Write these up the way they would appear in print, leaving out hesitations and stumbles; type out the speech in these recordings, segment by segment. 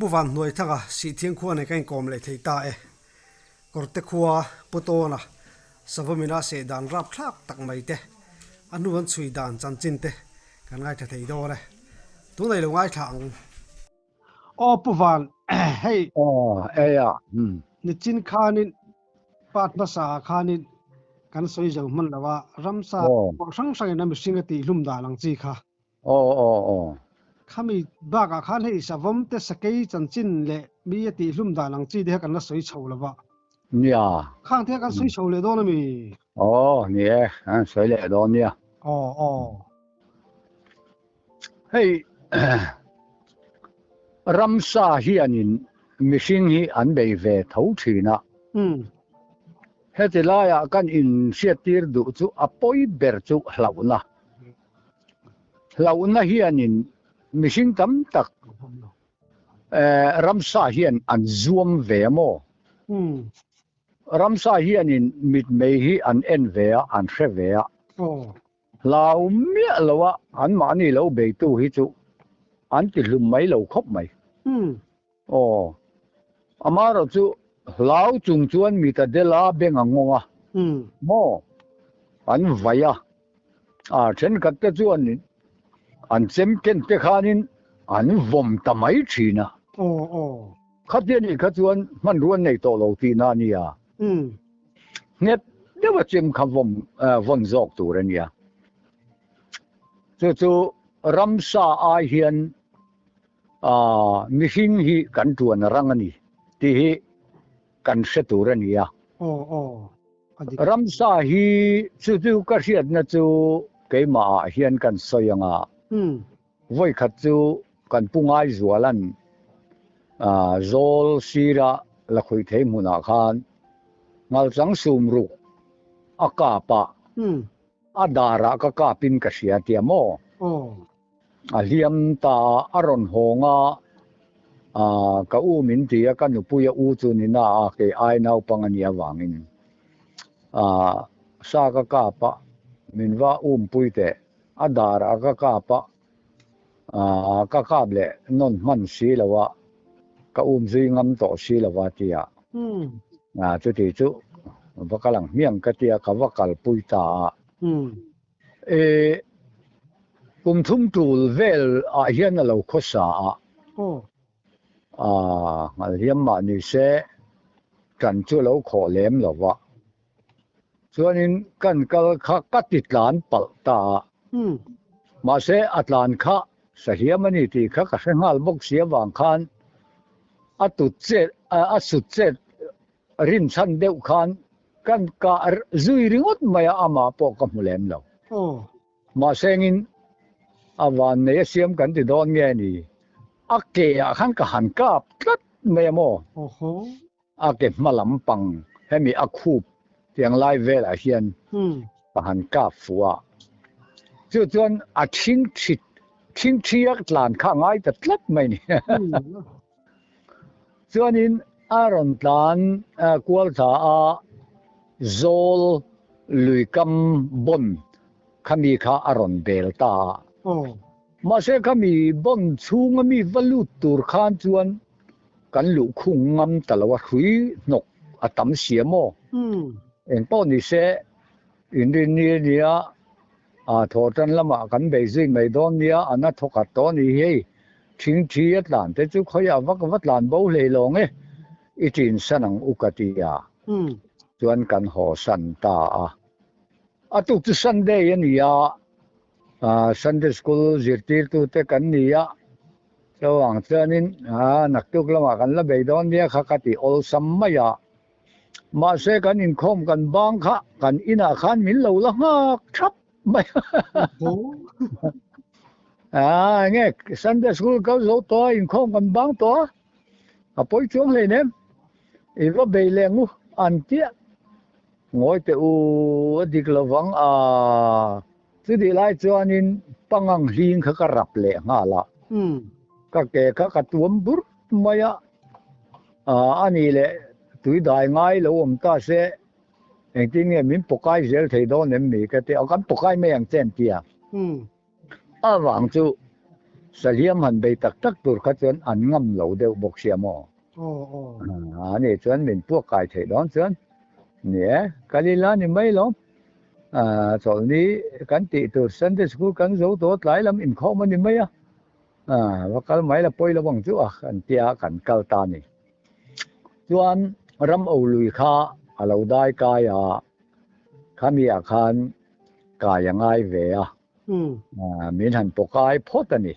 Pu Vanhnuaithanga Sihthiang khua nen ka inkawm leh thei ta e. Kawrte khua Pu Tawna Savawmina seh dan rapthlak tak mai te, a hnu an chhui dan chanchin te kan ngaithla thei dawn e. Tunah i lo ngaithla ang. Aw Pu Van, hei. Aw, ei a, umm. Nichin khanin part hmasa ah khanin kan sawi zo hman lo a, ramsa pawh hrang hrangin a mihring a tihhlum dan ang chi kha. Aw aw aw. Khami bakah khan hei savawm te sakei chanchin leh mi a tihhlum dan ang chi te kha kan la sawi chho lo va. Nia. Khang te kha kan sawi chho leh dawn a mi? Aw ni e, kan sawi leh dawn nia. Aw aw. Hei ramsa hianin mihring hi an bei ve tho thin a. Heti laiah kan inhriattir duh chu a pawi ber chu hlauhna. Hlauhna hianin mihring tam tak ramsa hian an zuam ve a maw? Ramsa hianin mitmei hi an en ve a, an hre ve a. Hlau miah lo a anmahni lo beitu hi chu an ti hlum mai lo khawp mai. Aw, amaherawh chu hlau chung chuan mi ta dela beng a ngawng a, maw? An vai a, a thenkhat te chuan an chem ken te khanin an vawm ta mai thin a. Aw, aw. Khatia nih kha chuan hmanrua an nei tawh lo tihna a nia. Nghet deuha chem kha vawm vawn zawk tur a nia. Chu chu ramsa ai hian Aaa, mihring hi kan tuan rang a ni tih hi kan hre tur a ni a. Aw, aw, a dik. Ramsa hi chu chu ka hriatna chu keimah ah hian kan sawi ang a. Vawikhat chu kan pu Ngaizuala'n Zawl sira lakhuih thei hmunah khan ngalchang sum ruk a kap a, a darah ka kapin ka hria tia maw? Aw. A hliam ta a, a rawn hawng a, aah ka u min ti a, ka nupui a u chu ni na a, kei ai naupang a nih avangin aah sa ka kap a, min va umpui teh, a dar ah ka kap a, aah ka kap leh nawn hman si lo a, ka um zui ngam tawh si lo a ti a, aah chuti chu va kal ang hmiang ka ti a, ka va kalpui ta a. E, kum thum tul vel ah hian a lo khawsa a. A, nghalhiam mah ni se kan chu a lo khawh lem lo va. Chuanin kan kal kha ka ti tlan palh ta a. Mahse a tlan kha sahiam a ni tih kha ka hre nghal bawk si avang khan a tut chet, a sut chet rinchhan deuh khan Kan kah zui ringawt mai a, amah pawh ka hmu lem lo. Mahsengin a vannei a siam kan ti dawn nge ni? A ke ah khan ka han kap tlat mai a maw? A ke hma lam pang hemi a khup tiang lai velah hian ka han kap fuh a. Chu chuan a thing thi thing thi a tlan kha a ngai ta tlat mai ni. Chuanin a rawn tlan kual thla a, Zawl lui kam bawn khami kha a rawn bel ta a. Mahse khami bawn chhunga mi va lut tur khan chuan kan luh khung ngam ta lo a, hrui hnawk a tam si a maw? Engpawh ni se, inrinni a nia, thawhtan lamah kan bei zui mai dawn nia, a na thawkhat tawh a ni hi hei. Thingthi a tlan te chu khawiah vak va tlan bo hlei lawng e, i ṭin san ang u ka ti a, chuan kan haw san ta a. A tuk chu Sunday a ni a, Sunday school zirtirtute kan ni a, chuvang chuanin naktuk lamah kan la bei dawn nia kha ka ti awlsam mai a. Mahse kan inkhawm kan bang kha kan inah khan min lo la nghak thap mai a. A enge Sunday school kal zo tawh a inkhawm kan bang tawh a, a pawi chuang hlei nem i va bei leh ngu an tia ngawi teh u a dik lovang a chutih lai chuanin pangang hling kha ka rap leh nghal a, ka ke kha ka tuam bur mai a, a nih leh tui dai ngai lo awm ta se Engtin nge min pawkai zel thei dawn em ni ka ti a, kan pawkai mai ang che an ti a. A vang chu Sahliam han bei tak tak tur kha chuan an ngam lo deuh bawk sia maw? A nih chuan min puak kai theih dawn chuan ni e, kal ila ni mai lo. Chawlhni kan tih tur Sunday School kan zo tawh tlai lam inkhawm a ni mai a, va kal mai la pawi lo ang chu a kan tia kan kal ta a ni. Chuan ram o lui kha a lo dai kai a, khami ah khan kai a ngai ve a. Min han pawkai phawt a ni.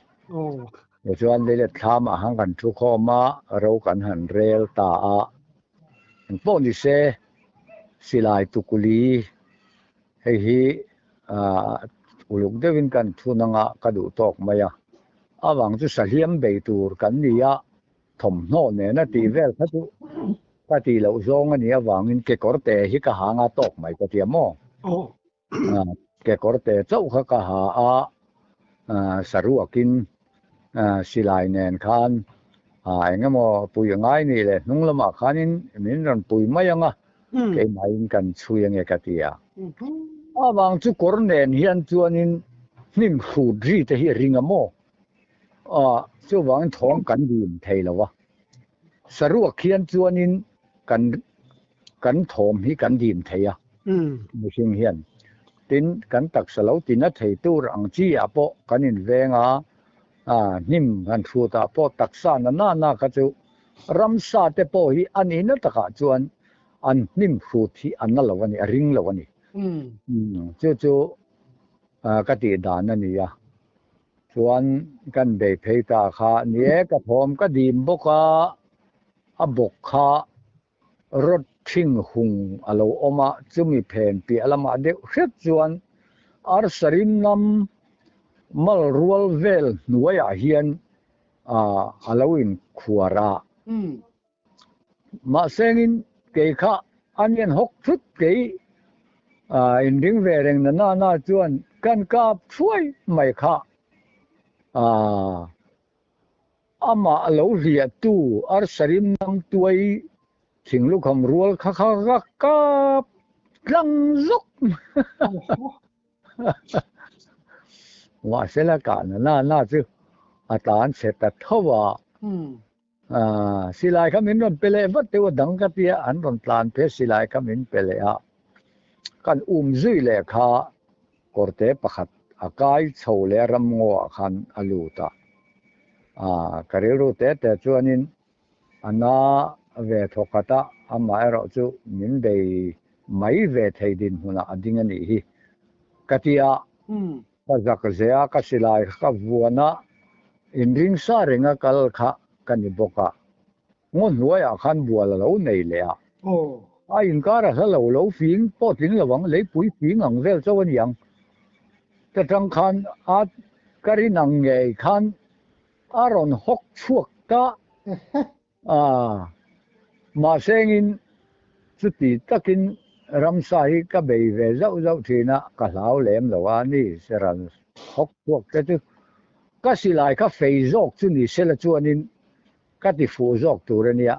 Tichuan leilet thlam ah khan kan thu khawm a, ro kan han rel ta a. Engpawh ni se, silai tukuli hei hi uluk deuhin kan thun anga ka duh tawk mai a. Avang chu sahliam bei tur kan ni a, thawmhnaw nena tih vel kha chu ka tih loh zawng a nih avangin kekawr te hi ka ha anga tawk mai ka tia maw? Kekawr te chauh kha ka ha a, saruakin silai nen khan eng emaw pui a ngai nih leh hnung lamah khanin min rawn pui mai ang a, keimahin kan chhui ange ka ti a. Avang chu kawr nen hian chuanin hnim hrut ri te hi a ring a maw? Chuvangin thawm kan dim thei lo a. Saruak hian chuanin kan kan thawm hi kan dim thei a, mihring hian. Tin, kan taksa lo tina thei tur ang chi ah pawh kan inveng a, hnim han hrut ah pawh taksa na na na kha chu ramsa te pawh hi a nihna takah chuan an hnim hrut hi a na lo a ni, a ring lo a ni. Chu chu ka tih dan a ni a. Chuan kan bei phei ta kha ni e, ka thawm ka dim bawk a, a bawk kha Rod thing hung a lo awm a, chumi phen piah lamah deuh hret chuan arsa rimnam mal rual vel hnuaiah hian a lo inkhuar a. Mahsengin kei kha a nian hawk thut kei inring ve reng na na na chuan kan kap thuai mai kha. Amah lo hliahtu Arsarim nam tuai thinglukham rual kha kha ka kap tlang zawk. Mahsela kahna na na chu a tlan chhe ta tho a. Silai kha min rawn pe leh vat deuh a dang ka tia an rawn tlan phe silai kha min pe leh a. Kan um zui leh kha Kawrte pakhat a kai chho leh ramngaw ah khan a lut a, aah ka rilru te te chuanin a na ve thawkhat a, amah erawh chu min bei mai ve thei dinhmunah a ding a nih hi ka ti a, ka zak zeh a, ka silai kha ka vuan a, inring sa renga kal kha ka ni bawk a. Ngaw hnuaiah khan bual a lo nei leh a. A inkar a hla lo lo fing pawh tling lo ang, leipui fing ang vel chauh a ni ang. Ta tang khan a ka rin ang ngei khan a rawn hawk chhuak ta a. Mahsengin chuti takin ramsa hi ka bei ve zauh zauh thin a, ka hlau lem lo a ni, ran hawk chhuak te chu ka silai kha fei zawk chu ni sela chuanin Ka ti fuh zawk tur a nia.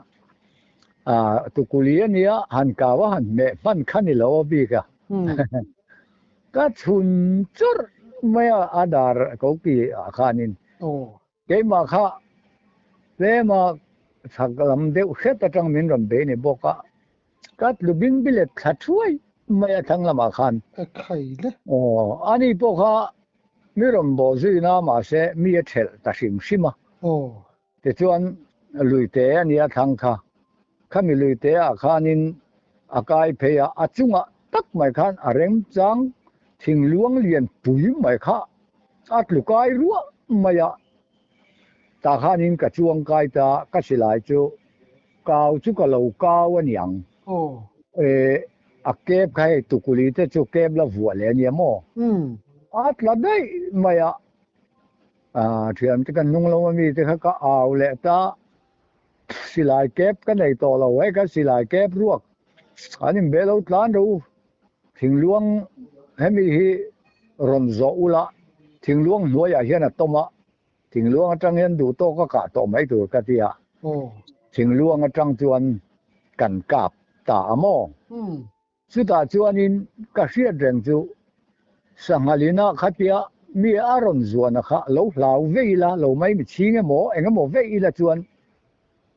Aah tukuli a nia, han kau a han hmeh hman kha ni lo a bik a. Ka chhun chawrh mai a, a dar koki ah khanin. Keimah kha tlema chhak lam deuh hret atang min rawn bei ni bawk a. Ka tlu bing bilet thla thuai mai a thlang lamah khan. Aw, ani pawh kha mi rawn bawh zui na mahse mi a thelh ta hrim hrim a. Tichuan luite a nia thlang kha, khami luite ah khanin a kai phei a, a chungah tak mai khan a remchang thingluang lian pui mai kha a tlu kai ruah mai a. Tah khanin ka chuang kai ta, ka silai chu kau chu ka lo kau a niang. E, a kep kha hei tukuli te chu kep la vuah leh a nia maw? A tla daih mai a. Thian te kan hnung lo ami te kha ka au leh ta, silai kep ka nei tawh lo hei ka silai kep ruak an inbe lo tlan ro u, thingluang hemi hi rawn zawh ula thingluang hnuaiah hian a tawm a, thingluang atang hian duh tawk a kah tawh mai tur ka ti a, thingluang atang chuan kan kap ta a maw? Chutah chuanin ka hriat reng chu sanghalina khatia Mi a rawn zuana kha lo hlau vei ila, lo mai mi chhing emaw eng emaw vei ila chuan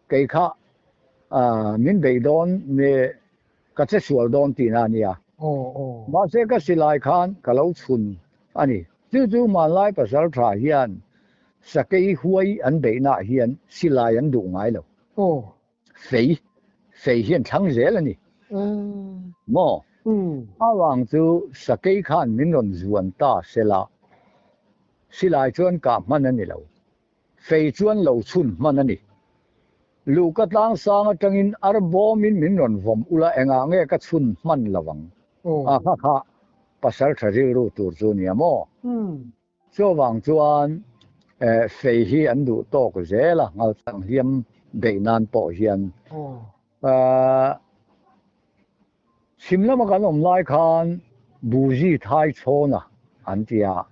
kei kha min bei dawn nge ka che sual dawn tihna a nia. Mahse ka silai khan ka lo chhun a ni. Chu chu hmanlai pasal tha hian sakei huai an beihnaah hian silai an duh ngai lo. Fei, fei hian thlang zel a ni. Maw? Avang chu sakei khan min rawn zuan ta sela, silai chuan kah hman a ni lo. Fei chuan lo chhun hman a ni. Luhka tlangsang atangin ar bawmin min rawn vawm ula engah nge ka chhun hman lo ang? A kha kha pasal tha rilru tur chu nia maw? Chuvang chuan fei hi an duh tawk zel a, ngalchang hliam beih nan pawh hian. Chhim lama kan awm lai khan Buzi Thai Chhawna an ti a,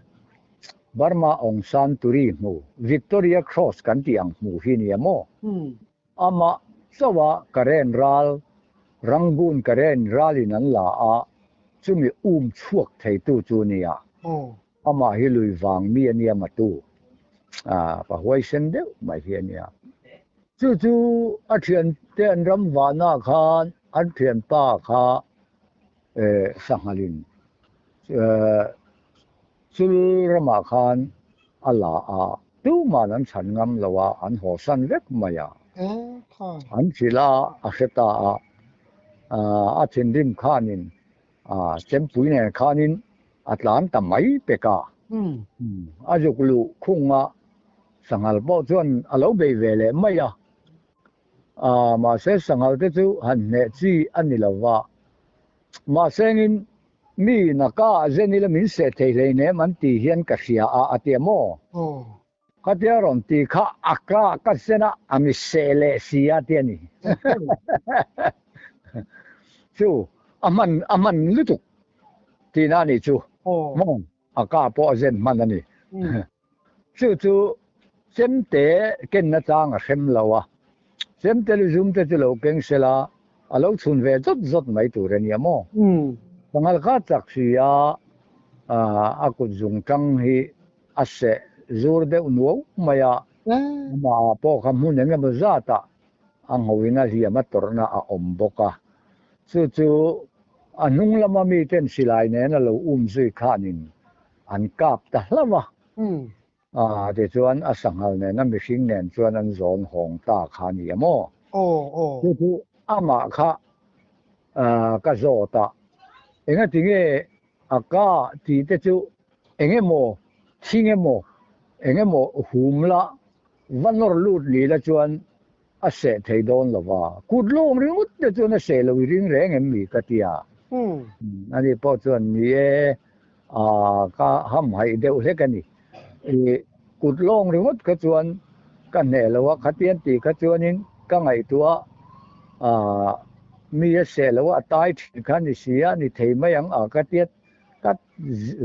Burma Aung San Turi hmu, Victoria Cross kan tih ang hmu hi nia maw? Amah chauha Karen ral, Rangoon Karen ralin an la a, chumi um chhuak theitu chu nia. Amah hi lui vang mi a nia matu, pa huaisen deuh mai hi a nia. Chu chu a thiante an ram vahna khan an thianpa kha sanghalin Chul ramah khan a la a, tuman an chhan ngam lo a, an haw san vek mai a. An hrilh a, a hre ta a, a thinrim khanin chempui nen khanin a tlan ta mai pek a. A zuk luh khung a, sanghal pawh chuan a lo bei ve leh mai a. Mahse sanghal te chu han hneh chi a ni lo va, mahsengin Mi na ka zen ila min seh thei hleinem an ti hian ka hria a, a ti a maw? Khatia rawn ti kha a ka ka zen a, a mi seh leh si a ti a ni. Chu a hman a hman lutuk tihna a nih chu maw? A ka pawh a zen hman a ni. Chu chu chemte kenna chang a hrem lo a, chemte lu zum te chu lo keng sela a lo chhun ve zawt zawt mai tur a nia maw? Sanghal kha chak si a, a kut zung tang hi a seh zur deuh nuau mai a, amah pawh kha hmun eng emaw zatah a nghoin a hliam a tawrhna a awm bawk a, chu chu a hnung lama miten silai nen a lo um zui khanin an kap ta hlauh a. Aa tichuan a sanghal nen a mihring nen chuan an zawn hawng ta kha a ni a maw? Chu chu amah kha ka zawt a, engati nge a ka tih te chu eng emaw thing emaw eng emaw hum la va nawr lut ni la chuan A seh thei dawn lo va, kut lawng ringawt te chuan a seh lo i ring reng em mi ka ti a. Ani pawh chuan ni e, ka hamhaih deuh hlek a ni. I kut lawng ringawt kha chuan ka hneh lo a, khatian tih kha chuanin ka ngaihtuah a, mi a seh lo a, a tai thin kha ni si a, ni thei mai ang a ka tia ka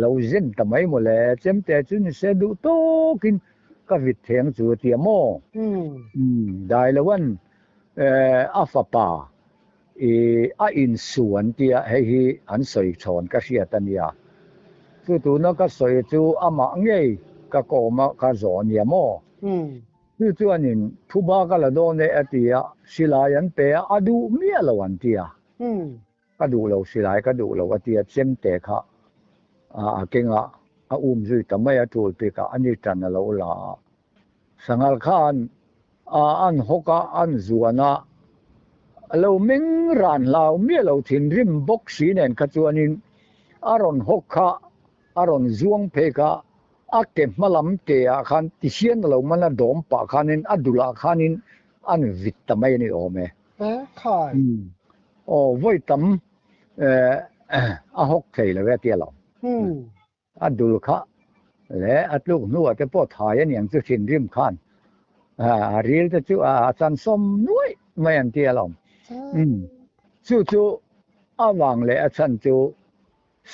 lo zen ta mai mawle, chemte chu ni se duh tawkin Ka vit theng chu a ti a maw? Umm, Dailoan a fapa i a insu an tia, hei hi an sawi chhawn ka hriat a nia. Chu tuna ka sawi chu amah ngei ka kawm a ka zawh a nia maw? Chu chuanin phuba ka la dawn e a ti a, silai an pe a, a duh miah lo an tia. Ka duh lo silai ka duh lo a ti a, chemte kha a keng a, a um zui ta mai a, tul pik ah a ni tan a lo la a. Sanghal khan a an hawk a, an zuan a, a lo meng ran hlau miah lo thinrim bawk si nen kha chuanin a rawn hawk kha a rawn zuang phei kha a ke hma lam ke ah khan ti hian a lo man a, dawm pah khanin a dulah khanin an vit ta mai a ni awm e. Aw vawi tam a hawk thei lo e tia lo. A dul kha leh a tluk hnuah te pawh thai a niang chu thinrim khan a ril te chu a chan sawm nuaih mai an tia lo. Chu chu a vang leh a chhan chu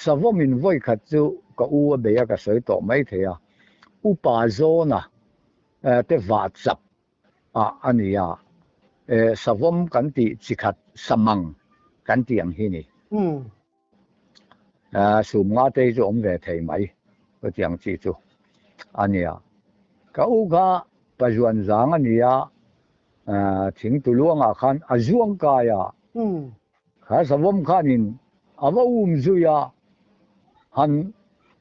savawmin vawi khat chu ka u a bei a ka sawi tawh mai thei a, upa zawna te vah chap ah a ni a, savawm kan tih chi khat samang kan tih ang hi ni. Sum nga te hi chu awm ve thei mai. Chutiang chi chu a nia. Ka u kha Pazuan zang a nia, thingtu luangah khan a zuang kai a. Kha savawm khanin a va um zui a, han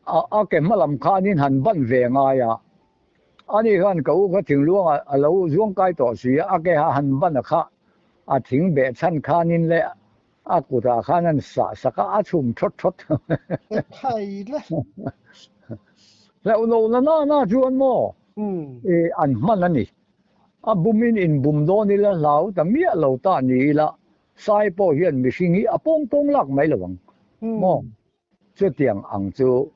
a ke hma lam khanin han ban ve ngai a. Ani khan ka u kha thingluangah a lo zuang kai tawh si a, a ke ha han ban a kha a thing beh chhan khanin leh a kutah khan an sah sak a, a chhum thawt thawt. Hlauh lo na na na chuan maw an hman a ni. A bumin inbum dawn ila hlau ta miah lo ta ni ila Sai pawh hian mihring hi a pawng tawng lak mai lo ang maw? Chutiang ang chu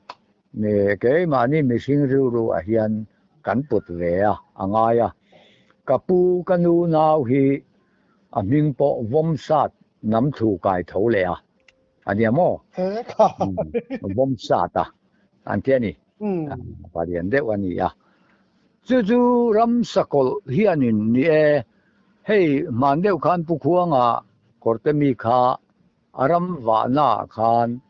keimahni mihring rilru ah hian kan put ve a, a ngai a. Ka pu, ka nu nau hi a hming pawh Vawmsat nam thu kai tho leh a, a nia maw? Vawmsat a an ti a ni. Palian deuh a ni a. Chu chu ram sakawlh hianin ni e, hei hman deuh khan Pu Khuanga kawrte mi kha a ram vahna ah khan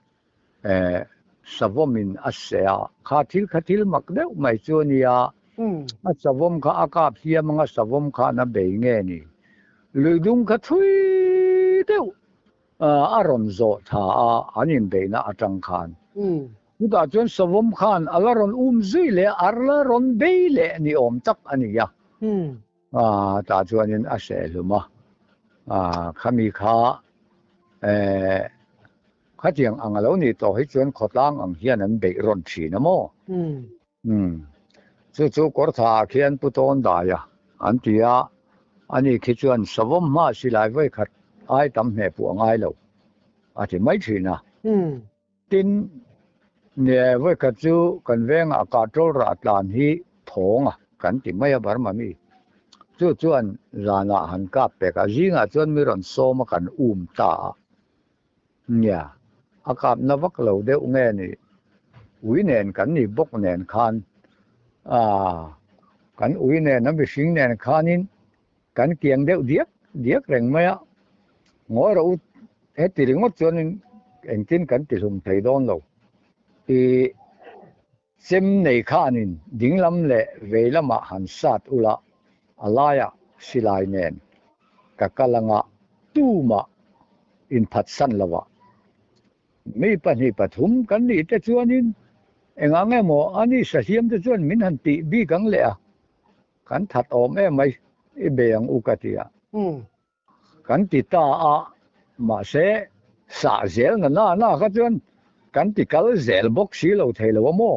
savawmin a seh a, kha thil kha thil mak deuh mai chu a nia, a savawm kha a kap hliam anga savawm khan a bei nge ni, luidung kha thui deuh A rawn zawh tha a, an inbeihna atang khan. Chutah chuan Savawm khan a la rawn um zui leh a, a la rawn bei leh ni awm tak a ni a. Tah chuanin a seh hlum a, khami kha khatiang ang a lo nih tawh hi chuan khawtlang ang hian an beih rawn thin a maw? Umm. Chu chu kawrtha ah khian Pu Tawn dai a an ti a, ani khi chuan savawm hma silai vawi khat ai tam hneh puh a ngai lo a ti mai thin a. Tin, nia vawi khat chu kan vengah kahtawl rah tlan hi thawng a kan ti mai a Burma mi. Chu chuan zanah han kap pek a, zingah chuan mi rawn sawm a kan um ta a. Nia, a kapna vak lo deuh nge ni? Ui nen kan ni bawk nen khan, aah, kan ui nen a mihring nen khanin kan kiang deuh diak diak reng mai a, ngawi rawh u, heti ringawt chuanin engtin kan ti hlum thei dawn lo tih Chem nei khanin dinglam leh vei lamah han sat ula, a laiah silai nen ka kal anga tumah inphatsan lovah mi 2 3 kan nih te chuanin engah nge maw a ni sahliam te chuan min han tih bik ang leh a, kan that awm em mai i bei ang u ka ti a. Kan ti ta a, mahse sah zel na na na kha chuan kan ti kal zel bawk si lo thei lo a maw?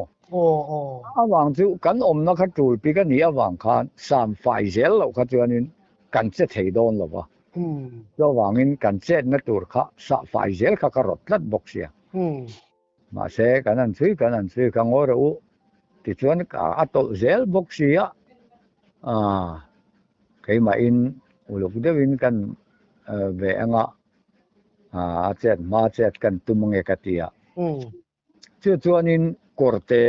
Avang chu kan awmna kha tul pik a nih avang khan sam fai zel loh kha chuanin kan che thei dawn lo va. Chuvangin kan chetna tur kha sah fai zel kha ka rawt tlat bawk sia. Mahse, kan han chhui kan han chhui kha ngawi rawh u tichuan a tawlh zel bawk si a, aah keimahin uluk deuhin kan ve anga a chet hma chet kan tum ange ka ti a. Chu chuanin kawrte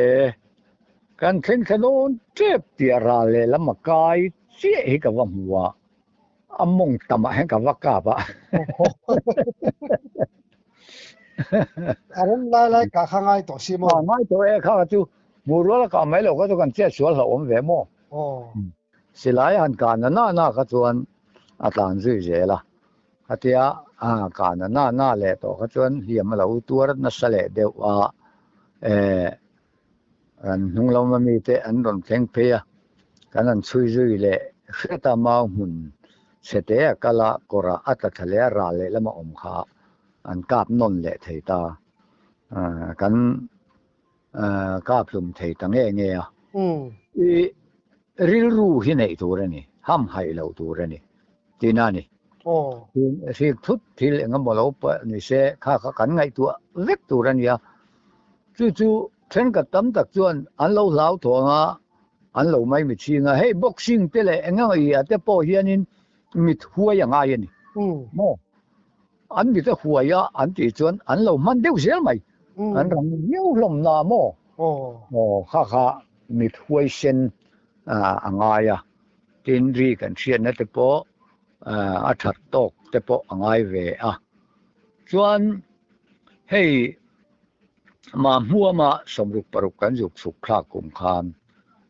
kan thleng thla dawn tep tih a ral lehlam a kai chiah hi ka va hmu a, a mawng tamah hian ka va kap a. A rem lai lai kah kha ngai tawh si maw? Ngai tawh e, kha kha chu hmuh rual a kah mai lo kha chu kan chet sual hlauh awm ve maw? Silai han kah na na na kha chuan a tlan zui zel a, khatia kah na na na leh tawh kha chuan hliam a lo tuar nasa leh deuh a, eh Ran hnung lama mite an rawn thleng phei a, kan han chhui zui leh hret a, mau hmun chhe te a kal a, kawrah a tla thla leh a, ral leh lama awm kha an kap nawn leh thei ta, kan kap hlum thei ta nge nge a. I rilru hi neih tur a ni, hamhaih loh tur a ni tihna a ni. Hrik thut thil eng emaw lo pawh ni se kha kha kan ngaihtuah vek tur a nia. Chu chu thenkhat tam tak chuan an lo hlau thawng a, an lo mai mi chhing a. Hei boxing te leh eng eng i ah te pawh hianin mit huai a ngai a ni maw? An mit a huai a an tih chuan an lo hman deuh zel mai. An rang viau hlawm na maw? Aw kha kha mit huai sen a ngai a. Tin ri kan hriatna te pawh a that tawk te pawh a ngai ve a. Chuan hei. Mahmuama 66 kan zuk chhuk thlak kum khan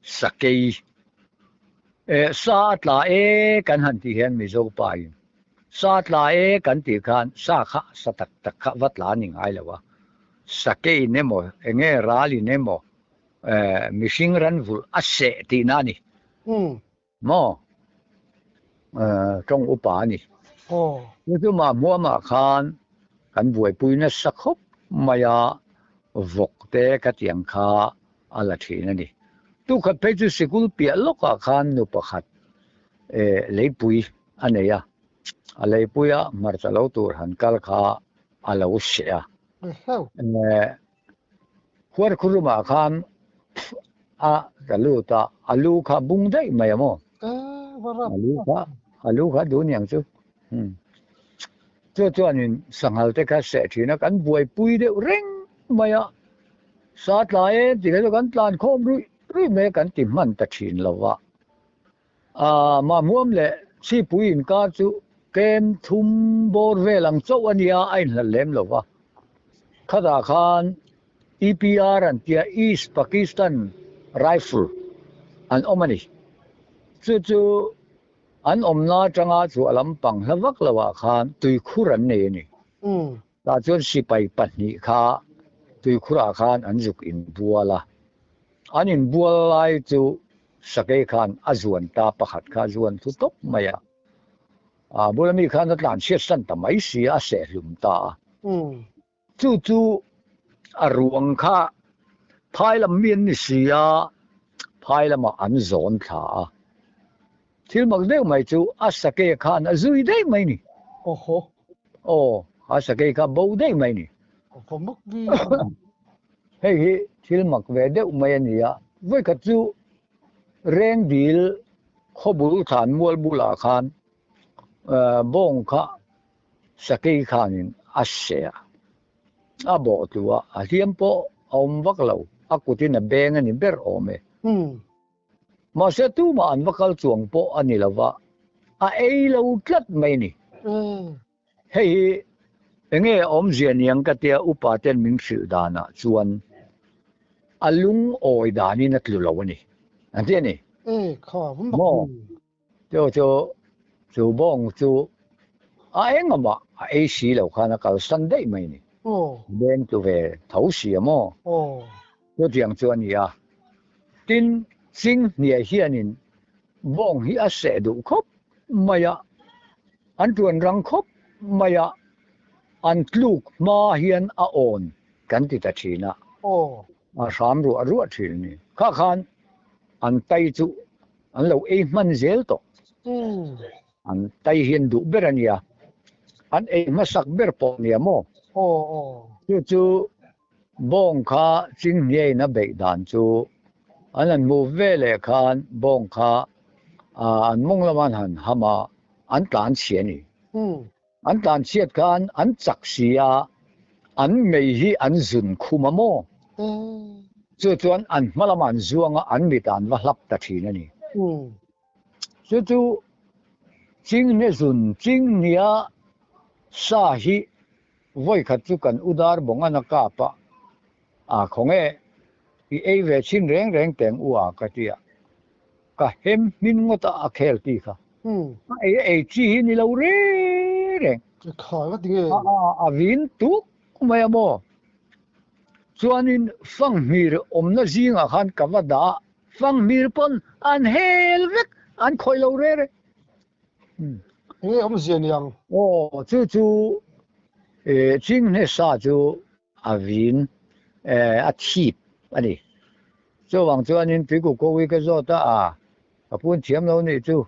sakei eh sa a tla e kan han tih hian Mizo pa in sa tla e kan tih khan sa kha sa tak tak kha va tla a ni ngai lo a, sakei in emaw eng nge ral in emaw eh mihring ran vulh a seh tihna a ni. Maw? Tawng upa a ni. Chu chu Mahmuamah khan kan buaipui nasa khawp mai a, vawk te ka tiang kha a la thin a ni. Tukhat phei chu sikul piah lawkah khan nu pakhat leipui a nei a, a leipuia hmarcha lo tur han kal kha a lo seh a. Huarkhurumah khan a ka lut a, a lu kha bung daih mai a maw? A lu kha, a lu kha duh niang chu. Chu chuanin sanghal te kha seh thin a, kan buaipui deuh reng mai a. Sa tlai e ti kha chu kan tlan khawm ruih ruih mai a, kan ti hman ta thin lo va. A Mahmuam leh Chhipui inkar chu kem thum bawr vel ang chauh a nia, a inhlat lem lo va. Khatah khan EPR an tia East Pakistan Rifle an awm a ni. Chu chu an awmna atanga chhuah lampang hla vak loah khan tuikhur an nei a ni. Tah chuan sipai pahnih kha tuikhurah khan an zuk inbual a. An inbual lai chu Sakei khan a zuan ta pakhat kha a zuan thu tawp mai a, a bula mi khan a tlan chhiat san ta mai si a, a seh hlum ta a. Chu chu a ruang kha phai lam mi an ni si a, phai lamah an zawn thla a. Thil mak deuh mai chu a sakei khan a zui daih mai ni. Awhaw. Aw, a sakei kha bo daih mai ni. Awhaw mak vi. Hei hi thil mak ve deuh mai a ni a, vawikhat chu Rengdil khawbul thlan mual bulah khan bawng kha sakei khanin a seh a, a bawh tlu a, a hliam pawh a awm vak lo, a kutin a beng a ni ber awm e. Mahse tumah an va kal chuang pawh a ni lo va, a ei lo tlat mai a ni. Hei hi enge awmzia niang ka tia upa ten min hrilh danah chuan a lungawi danin a tlu lo a ni an ti a ni. Maw? Chu chu chu bawng chu a engawmah a ei si lo khan a kalsan daih mai a ni. Beng tlu ve tho si a maw? Chutiang chu a ni a. Tin, Chinghniah hianin bawng hi a seh duh khawp mai a, an tuan rang khawp mai a, an tluk hma hian a awn kan ti ta thin a, a hram ruah ruah thin a ni. Kha khan an tai chu an lo ei hman zel tawh. An tai hi an duh ber a nia, an ei hmasak ber pawh a nia maw? Chu chu Bawng kha Chinghniain a beih dan chu an han hmuh ve leh khan bawng kha an mawng lama an han ham a, an tlan chhia a ni. An tlan chhiat khan an chak si a, an mei hi an zun khum a maw? Chu chuan an hma lamah an zuang a, an mitah an va hlap ta thin a ni. Chu chu Chinghne zun Chinghnia sa hi Vawikhat chu kan u dar bawng an a kap a, a khaw nge i ei ve chhin reng reng teng u a ka ti a, ka hem hmin ngawt a a khel ti kha. A ei a ei chi hi ni lo reng reng. A a vin tuk mai a maw. Chuanin fanghmir awmna zingah khan ka va dah a, fanghmir pawn an hel vek, an khawih lo reng reng. Enge awmzia ni ang? Aw, chu chu Chinghne sa chu a vin, a thip a ni. Chuvang chuanin Tuikuk Kowi ka zawt a, a ka pun thiam lo nih chu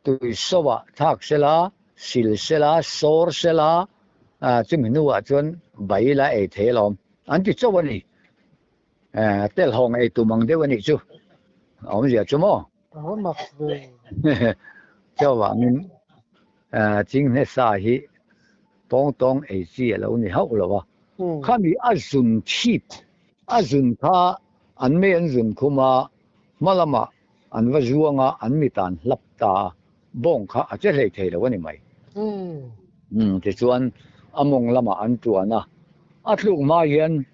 tui sawah thlak sela, sil sela, sawr sela, chumi hnuah chuan bai la ei thei alawm an ti chauh a ni. Telhawng ei tum ang deuh a nih chu, a awmzia chu maw? Ka va mak ve. Chuvangin Chinghne sa hi tawng tawng ei chi a lo ni hauh lo a. Khami a zun chhip, a zun kha an mei an zun khum a, hma lamah an va zuang a, an mit an hlap ta a, bawng kha a che hlei thei lo a ni mai. Tichuan a mawng lamah an tuan a, a tluk hma hian.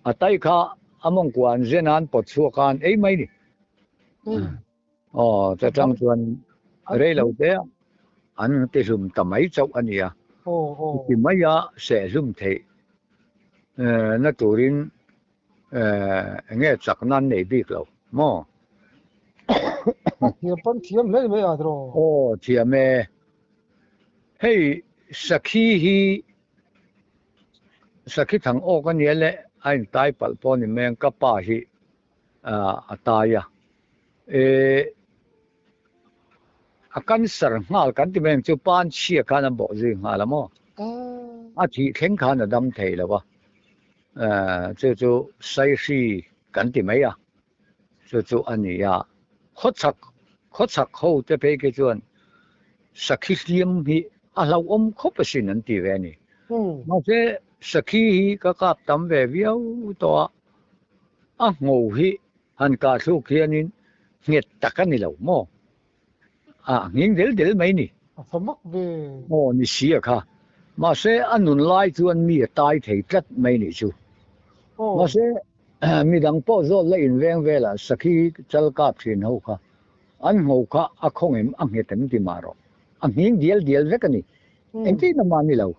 A tai kha a mawngkua an zen a, an pawt chhuak a, an ei mai ni. Aw, ta tang chuan rei lo te an ti hlum ta mai chauh a nia. Ti mai a seh hlum theih na turin eng nge chakna an nei bik lo maw? A thiam pawn thiam hle mai a tiraw? Aw, thiam e. Hei sakhi hi Sakhi thang awk a nia le, a intai palh pawh a ni mai ang, ka pa hi a tai a. E, a cancer nghal kan ti mai ang chu, pan chhia khan a bawh zui nghal a maw? A thih thleng khan a dam thei lo a, chu chu saihri kan ti mai a. Chu chu a ni a, khawchhak khawchhak ho te phei khi chuan sakhi hliam hi a hlauhawm khawp asin an ti ve a ni. Mahse sakhi hi ka kap tam ve viau tawh a, a ngho hi han kah thluk hianin nghet tak a ni lo maw? A nghing del del mai ni. A fa mak ve. Aw ni si a kha. Mahse a nun lai chuan mi a tai thei tlat mai nih chu. Mahse midang pawh zawt la inveng velah sakhi chal kap thin ho kha an ngho kha a khawng em a nghet em ti mah rawh. A nghing dial dial vek a ni. Engtin a mah ni lo.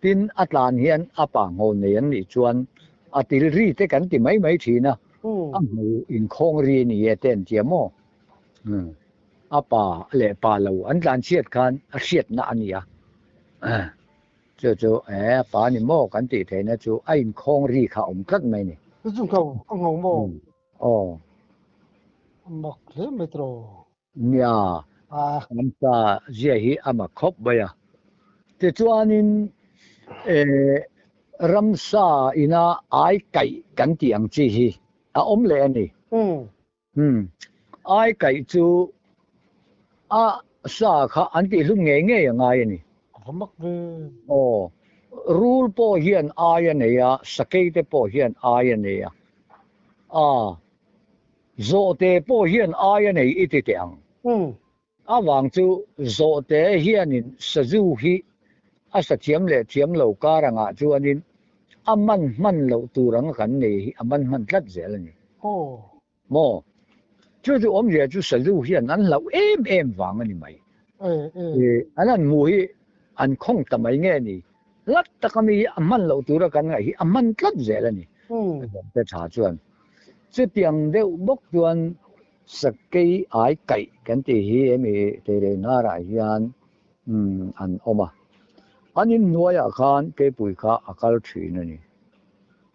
Tin a tlan hian a pa ngho nei an nih chuan a til ri te kan ti mai mai thin a. A hmu inkhawng ri a ni e te an tia maw? A pa leh pa lo an tlan chhiat khan a hriatna a ni a. Chu chu e a pa ni maw kan tih theihna chu a inkhawng ri kha a awm tlat mai ni. Chu chu ngho a ngho maw? Aw. A mak hle mai tiraw? Nia, ramsa zia hi a mak khawp mai a. Tichuanin ramsa ina ai kaih kan tih ang chi hi a awm leh a ni. Ai kaih chu a sa kha an tihhlum ngei ngei a ngai a ni. A va mak ve. Aw, rul pawh hian ai a nei a, sakei te pawh hian ai a nei a. A. Zawhte pawh hian ai a nei i ti teh ang. A vang chu zawhte hianin sazu hi a sa thiam leh thiam lo kar angah chuanin a man hman loh tur anga kan nei hi a man hman tlat zel a ni. Maw? Chu chu awmzia chu sazu hian an hlauh em em vang a ni mai. An han hmuh hi an khawng ta mai nge ni? Hlat taka mi hi a hman loh tura kan ngaih hi a hman tlat zel a ni. Zawhte tha chuan chutiang deuh bawk chuan sakei ai kaih kan tih hi hemi Teirei Hnarah hian an awm a. An inhnuaiah khan keipui kha a kal thin a ni.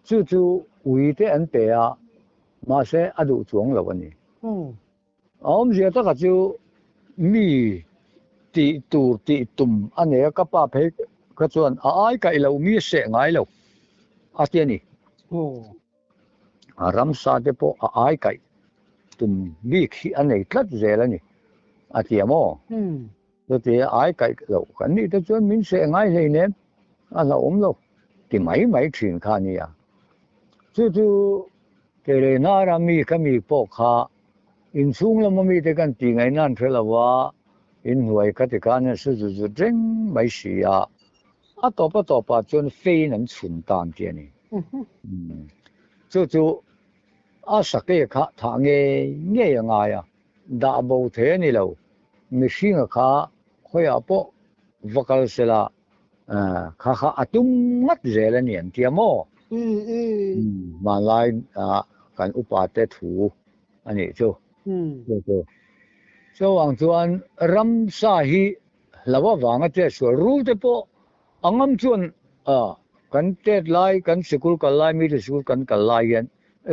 Chu chu ui te an pe a, mahse a duh chuang lo a ni. A awmzia taka chu mi tih tur tih tum a nei a, ka pa phei kha chuan a ai kaih lo mi a seh ngai lo a ti a ni. A ramsa te pawh a ai kaih tum bik hi a nei tlat zel a ni a ti a maw? Chuti a ai kaih loh kan nih te chuan min seh ngai hleinem a hlauhawm lo ti mai mai thin kha a nia. Chu chu Kei hnara mi ka mi pawh kha inchhung lama mite kan tih ngaihna an hre lo a, inhnuai kha tikhan an su zut zut reng mai si a, a tawp a tawpah chuan feiin an chhun ta an ti a ni. Chu chu a sake kha thah ngei ngei a ngai a, dah bo thei a ni lo, mihringa kha khawiah pawh va kal sela Kha kha a tum ngat zel a ni an tia maw? Hmanlai kan upa te thu a nih chu. Chuvang chuan ramsa hi hlo avanga chet sual rul te pawh a ngam chuan kan tet lai kan sikul kal lai middle school kan kal lai hian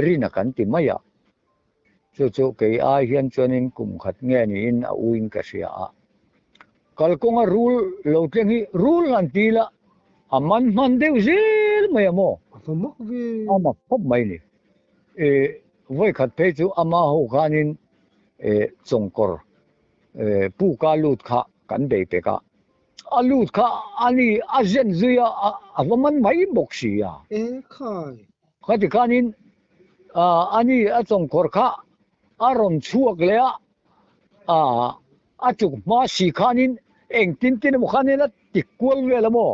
rin a kan ti mai a. Chu chu kei ai hian chuanin kum khat nge niin a uin ka hria a. Kalkawnga rul lo tleng hi rul han ti la, a man hman deuh zel mai a maw? A va mak ve. A mak khawp mai ni. E, vawi khat phei chu ama ho khanin e, chawngkawr e, puka lut kha kan bei pek a. A lut kha ani a zen zui a, a va man mai bawk si a. E khai. Khati khanin ani a chawngkhawr kha a rawn chhuak leh a, a chuk hma si khanin engtin tin emaw khanin a ti. ti kual vel a maw?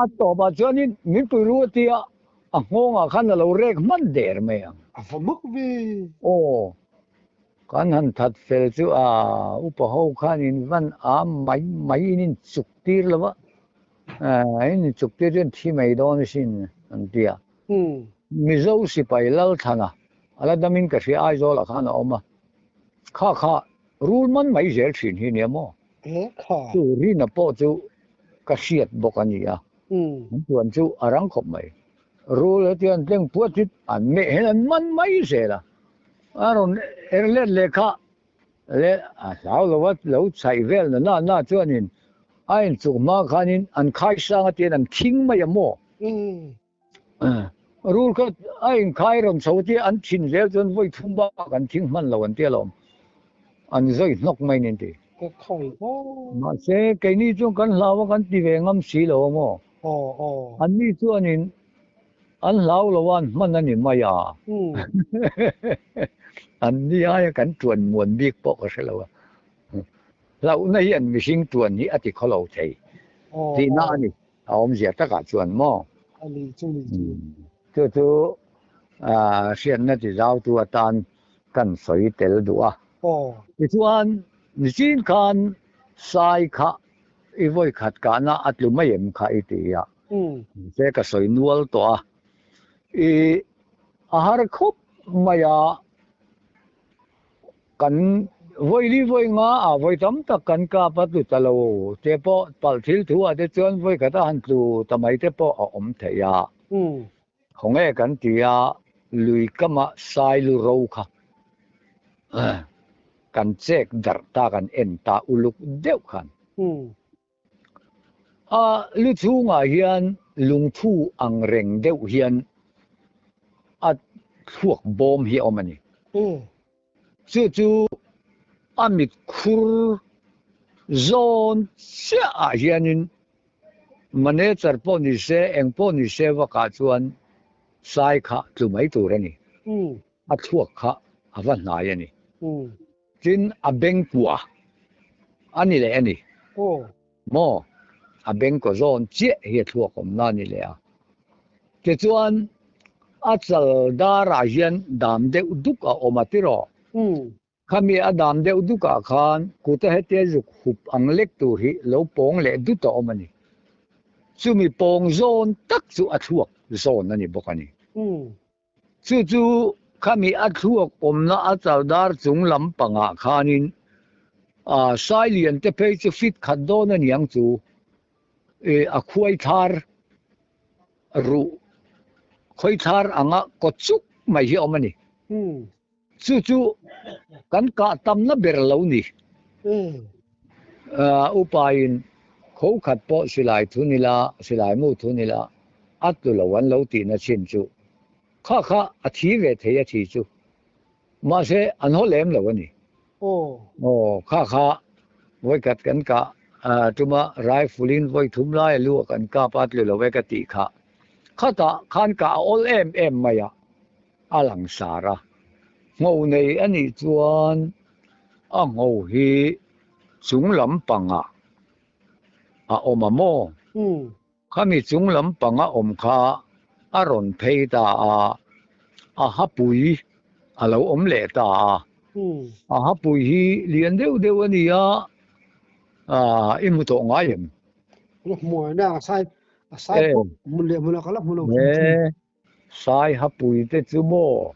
A tawpah chuanin min pui ru a ti a, a nghawngah khan a lo rek hman der mai ang. A va mak ve. Aw, kan han that fel chu a upa ho khan in van a mai mai in in chuk tir lo va, in in chuk tir chuan thi mai dawn asin an ti a. Mizo sipai Lalthana a la damin ka hria Aizawlah khan a awm a, kha kha rul man mai zel thin hi nia maw? Chu Rina pawh chu ka hriat bawk a ni a, an tuan chu a rang khawp mai. Rul hetiang an tleng puat hi an meh hian an man mai zel a, a rawn er let leh kha leh a hlau lo a, lo chhaih vel na na na chuanin a inchuk hma khanin an khaisang atian an khing mai a maw? Rul kha a inkhai rawn chho tia an thin zel chuan vawi thum bak an thing hman lo an ti alawm. An zawi hnawk mai nen ti. Mahse keini chuan kan hlau a kan ti ve ngam si lo a maw? Anni chuanin an hlau lo a an hman a ni mai a. Anni aia kan tuan muan bik pawh ka hre lo a. Hlauhna hi an mihring tuan hi a ti khaw lo thei tihna a ni. A awmzia takah chuan maw? A ni chu ni chu. Chu chu hriatna ti zautu atan kan sawi tel duh a. Tichuan, nichin khan sai kha i vawi khat kahna a tlu mai em kha i ti a. Mahse ka sawi nual tawh a. I a har khawp mai a. Kan vawi li vawi nga ah vawi tam tak kan kap a tlu ta lo te pawh palh thil thu ah te chuan vawi khat a han tlu ta mai te pawh a awm thei a. Khawnge kan ti a, lui kama sai lu ro kha kan chek darh ta kan en ta uluk deuh khan. A lu chhungah hian lungthu ang reng deuh hian a thluak bawm hi a awm a ni. Chu chu a mit khur zawn chiah ah hianin manager pawh ni se eng pawh ni se vakah chuan sai kha tlu mai tur a ni. A thluak kha a va hnai a ni. Tin, a bengkua a ni leh a ni. Maw? A bengkaw zawn chiah hi a thluak awmna a ni leh a. Tichuan, a chal darah hian dam deuh duk a awm a tiraw? Khami a dam deuh dukah khan kuta hetia zuk hup ang lek tur hi lo pawng leh dut a awm a ni. Chumi pawng zawn tak chu a thluak zawn a ni bawk a ni. Chu chu khami a thluak awmna a chaldar chung lam pangah khanin sai lian te phei chu fit khat dawn a niang chu a khuai thar ruh khawi thar anga kaw chuk mai hi a awm a ni. Chu chu kan kah tamna ber lo ni. Upain kho khat pawh silai thun ila, silai mu thun ila, a tlu lo an lo tihna chin chu kha kha a thi ve thei a thi chu. Mahse an haw lem lo a ni. Aw kha kha vawikhat kan kah tuma rifle in vawi thum lai a lu a kan kap a tlu lo e ka tih kha. Khatah khan kah a awl em em mai a. A langsar a, ngho nei a nih chuan a ngho hi chung lam pangah a awm a maw? Khami chung lam panga awm kha a rawn phei ta a, a hapui a lo awm leh ta a. A hapui hi lian deuh deuh a ni a, i hmu tawh ngai em? Ka hmu a, sai a sai pawh hmun leh hmunah ka la hmu lo hrim hrim. Saihapui te chu maw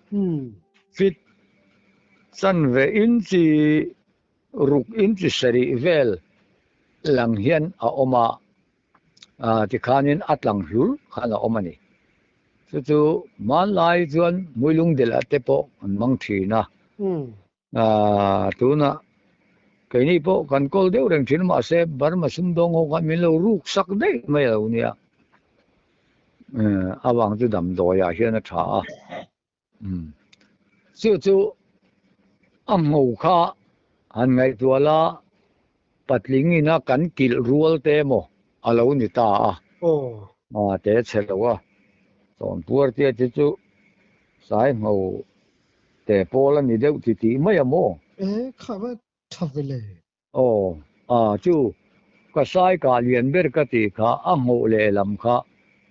fit chanve inchi ruk inchi sarih vel lang hian a awm a, tikhanin a tlang hlur khan a awm a ni. Chu chu hmanlai chuan Hmuilungdelh te pawh an hmang thin a. Tunah keini pawh kan kawl deuh reng thin mahse Burma sumdawng ho khan min lo ruk sak daih mai a lo nia. Avang chu damdawiah hian a tha a. Chu chu a ngho kha han ngaihtuah la patling ina kan kilh rual te emaw a lo ni ta a. Te chhe lo a. Chawnpuar tia te chu sai ngho Te pawl a ni deuh ti tih mai a maw? E, kha va tha ve le. Aw, a chu. Ka sai kah lian ber ka tih kha a nghawh lehlam kha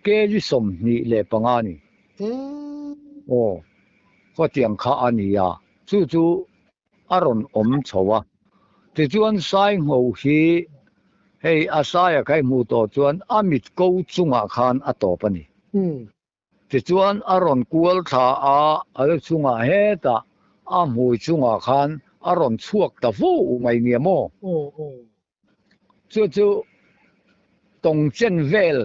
kg 25 a ni. Aw, khawtiang kha a ni a, chu chu a rawn awm chho a. Tichuan sai ngho hi hei a saia kha i hmuh tawh chuan a mit ko chungah khan a tawp a ni. Tichuan a rawn kual thla a, a lu chungah hetah a hmui chungah khan a rawn chhuak ta fu mai nia maw? Chu chu tawng chen vel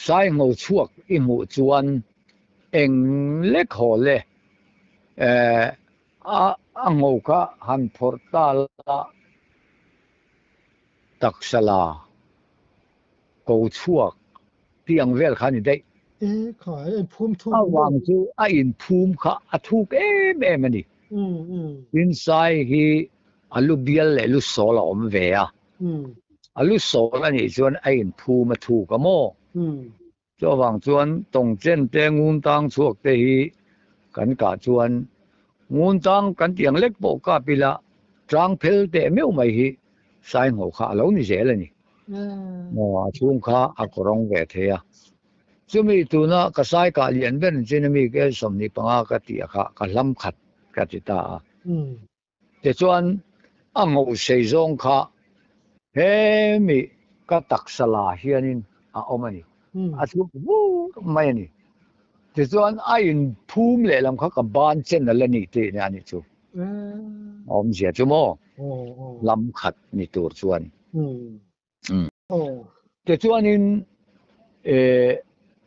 sai ngho chhuak i hmuh chuan eng lek haw le a ngho kha han phawrh ta la taksa la ko chhuak tih ang vel kha a ni daih. E khai, a inphum thuk A vang chu a inphum kha a thuk em em a ni. Tin sai hi a lu bial leh lu sawl a awm ve a. A lu sawl a nih chuan a inphum a thuk a maw? Chuvang chuan tawngchen te ngun tang chhuak te hi kan kah chuan ngun tang kan tih ang lek pawh kap ila tlang phel teh meuh mai hi sai ngho kha a lo ni zel a ni. Maw a chhung kha a kawrawng ve thei a. Chumi tuna ka sai kah lian ber chin ami ke 25 ka tih a kha ka hlam khat ka ti ta a. Tichuan a ngho sei zawng kha hemi ka taksa la hianin a awm a ni. A chhuk vur mai a ni. Tichuan a inphum lehlam kha ka ban chen a la ni tih a nih chu. A awmzia chu maw lam khat ni tur chuan. Tichuanin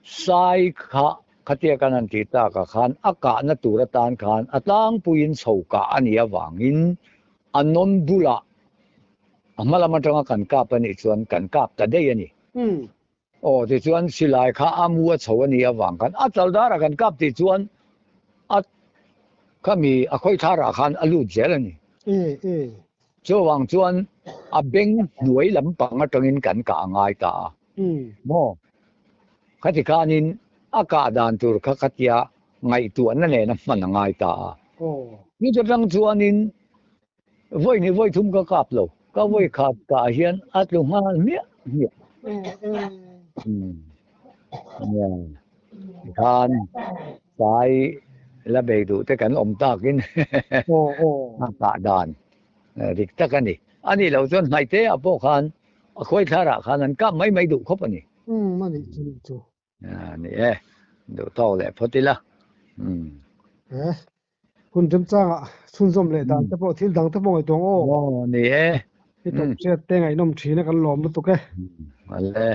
sai kha khatia kan han tih takah khan a kahna tur atan khan a tlangpuiin chho kah a nih avangin a nawn bulah a hma lam atanga kan kap a nih chuan kan kap ta daih a ni. Aw tichuan silai kha a mu a chho a nih avang khan a chal darah kan kap tih chuan a khami a khawi thlarah khan a lut zel a ni. Chuvang chuan a beng hnuai lampang atangin kan kah a ngai ta a. Maw? Khati khanin a kah dan tur kha khatia ngaihtuahna nena hman a ngai ta a. Chuta tang chuanin Vawi hnih vawi thum ka kap lo. Ka vawi khat kah hian a tlu nghal hmiah hmiah. Nia, tikhan sai la bei duh te kan awm takin a kah dan dik tak a ni. A nih loh chuan hnaih te ah pawh khan a khawi thlarah khan an kap mai mai duh khawp a ni. A nih chu nih chu. Ni e, duh tawk leh phawt ila. E, hun remchangah chhunzawm leh dan te pawh thil dang te pawh ngaihtuah ang aw. Aw, ni e. I tawp hriat te ngaihnawm thin a kan lawm lutuk e. Ale.